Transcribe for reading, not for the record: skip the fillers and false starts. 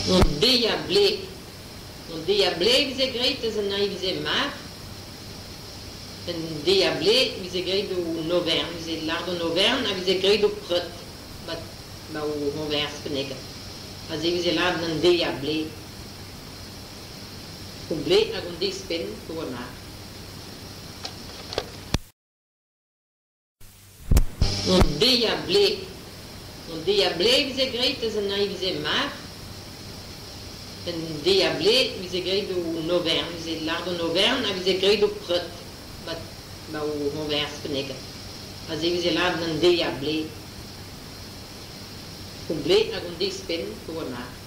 An deiz-ha-bloaz. An deiz-ha-bloaz e veze graet eus an hañv e vize marv. Un deiz-ha-bloaz e veze graet an oferenn, e veze lâret an oferenn ha e veze graet ho pred 'ba 'ba o c'hoñvers bennaket. Aze e veze lâret an deiz-ha-bloaz. O bloaz hag an deiz ouzhpenn pa oa marv. An deiz-ha-bloaz. An deiz-ha-bloaz e veze graet eus an hañv e vize marv. Un deiz-ha-bloaz e veze graet an oferenn, e veze lâret an oferenn ha e veze graet ho pred 'ba 'ba o c'hoñvers bennaket. Aze e veze lâret an deiz-ha-bloaz. O bloaz hag an deiz ouzhpenn pa oa marv.